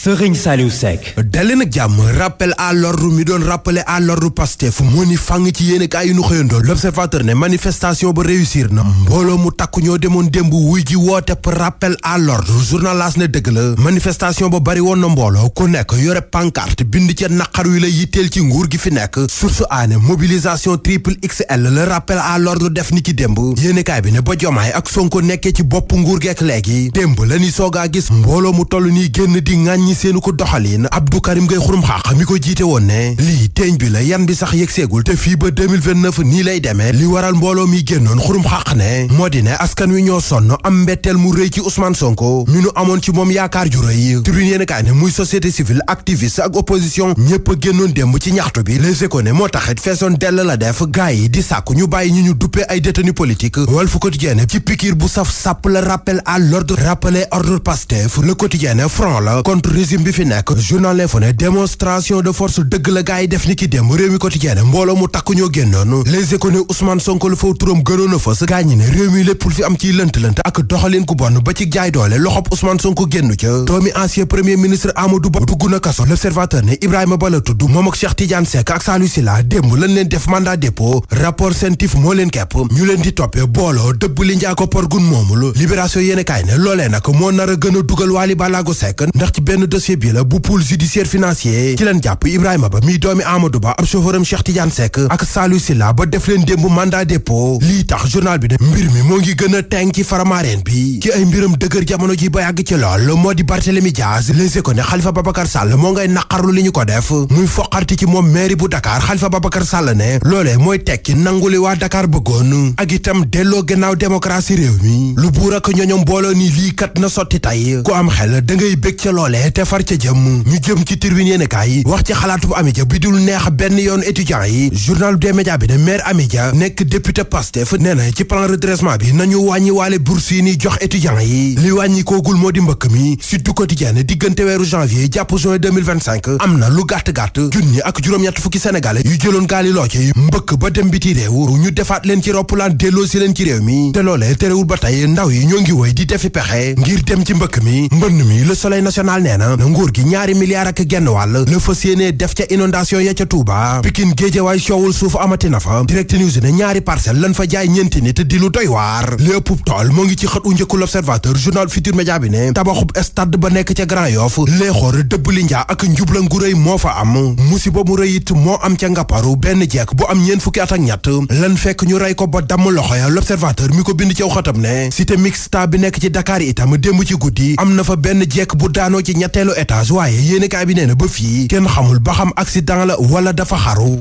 Serigne Saliou Seck dale nag jàmm rappel à l'ordre mi doon rappelé à l'ordre Pastef moo ni fàng ci yéen kaay yu nu xëyandoo l'observateur ne manifestation ba réussir na mbooloo mu takku ñoo demoon démb wuy ji woote rappel à l'ordre journal L'As ne dëgg la manifestation ba bari woon na mbooloo ku nekk yore pancarte bind ca naqar wi la yitteel ci nguur gi fi nekk source aane mobilisation triple XL le rappel à l'ordre def ni ki démb yéen kaay bi ne ba Jomaay ak Sonko nekkee ci bopp nguur gi ak léegi démb la ni soogaa gis mbooloo mu toll nii génn di ŋàññi seenu ko doxalin Abdou Karim Gueye xurum xaq mi ko jiite woon ne lii teeñ bi la yan bi sax yegg seegul te fii ba 2029 nii lay demee li waral mbooloo mi génnoon xurum xaq ne moo di ne askan wi ñoo sonn am mbetteel mu rëy ci Ousmane Sonko mi nu amoon ci moom yaakaar ju rëy tribune yéen kaay ne muy société civile activiste ak opposition ñépp a génnoon démb ci ñaxtu bi Les Échos ne moo taxit feesoon dell la def gaay yi di sàkku ñu bàyyi ñu duppee ay détenus politique Walf Quotidien ci piqûre bu saf sàpp la rappel à l'ordre rappelé ordre Pastef Le Quotidien front la contre régime bi fi nekk journal L'Info ne démonstration de force dëgg la gaay yi def ni ki dem réew mi quotidien mbooloo mu takku ñoo génnoon Les Échos ne Ousmane Sonko la faw turam gënoon a fës gaa ñi ne réew mi lépp fi am ciy lënt-lënt ak doxalin ku bon ba ci jaay doole loxob Ousmane Sonko génnu ca doomi ancien premier ministre Amadou Ba dugg na kaso L'Observateur ne Ibrahima Ba la tudd moom ak Cheikh Tidiane Seck ak Saliou Sylla démb lañ leen def mandat dépôt rapport CENTIF moo leen kepp ñu leen di toppee booloo dëbb li njaa ko porgun moomul Libération yéene kaay ne loolee nag moo nar a gën a dugal Waly Ballago Seck ndax ci benn dossier bi la bu pôle judiciaire financier ci leen jàpp Ibrahima Ba mi doomi Amadou Ba ab chauffeuram Cheikh Tidiane Seck ak Saliou Sylla ba def leen démb mandat dépôt lii tax journal bi ne mbir mi moo ngi gën a teng ci faramareen bi ci ay mbiram dëgër jamono ji ba yàgg ci lool moo di Barthélémy Dias Les Échos ne Khalifa Babacar Sall moo ngay naqarlu li ñu ko def muy foqarti ci moom mairie bu Dakar Khalifa Babacar Sall ne loolee mooy tekki nanguli waa Dakar bëggoon ak itam delloo gannaaw démocratie réew mi lu buur ak ñoñom booloo ni lii kat na sotti tey ku am xel da ngay bég ca loolee te far ca jëm ñu jëm ci tribune yéen kaay wax ci xalaatu bu Amidia bi dul neex benn yoon étudiants yi journal des médias bi ne maire Amidia nekk député Pastef nee na ci plan redressement bi nañu wàññi waale bourse yi ni jox étudiants yi li wàññi koogul moo di mbëkk mi Sud Quotidien diggante weeru janvier jàpp juin 2025 am na lu gàtt-gàtt junni ak juróom-ñett fukki sénégalais yu jëloon gaali loo ci mbëkk ba dem biti réew ñu defaat leen ci roppalaan delloo si leen ci réew mi te loolee terewul ba tey ndaw yi ñoo ngi woy di defi pexe ngir dem ci mbëkk mi mbënn mi Le Soleil national nee na nguur gi ñaari milliards ak genn wàll la fas yéene def ca inondation ya ca Touba Pikine Géejawaay coowul suuf amati na fa Direct News ne ñaari parcelle lan fa jaay ñeenti nit di lu doy waar li ëpp tool moo ngi ci xët u njëkku L'Observateur journal Futur Média bi ne tabaxub stade ba nekk ca Grand Yoff léexoor dëbb li njaa ak njubla ngu rëy moo fa am musiba mu rëy it moo am ca Ngaparu benn jeek bu am ñeent fukki at ak ñett lan fekk ñu rey ko ba damm loxo ya L'Observateur mi ko bind ci xatam ne cité mixta bi nekk ci Dakar itam démb ci guddi am na fa benn jeek bu daanoo ci ñetteelu étage waaye yéenekaay bi nee na ba fii kenn xamul ba xam accident la wala dafa xaru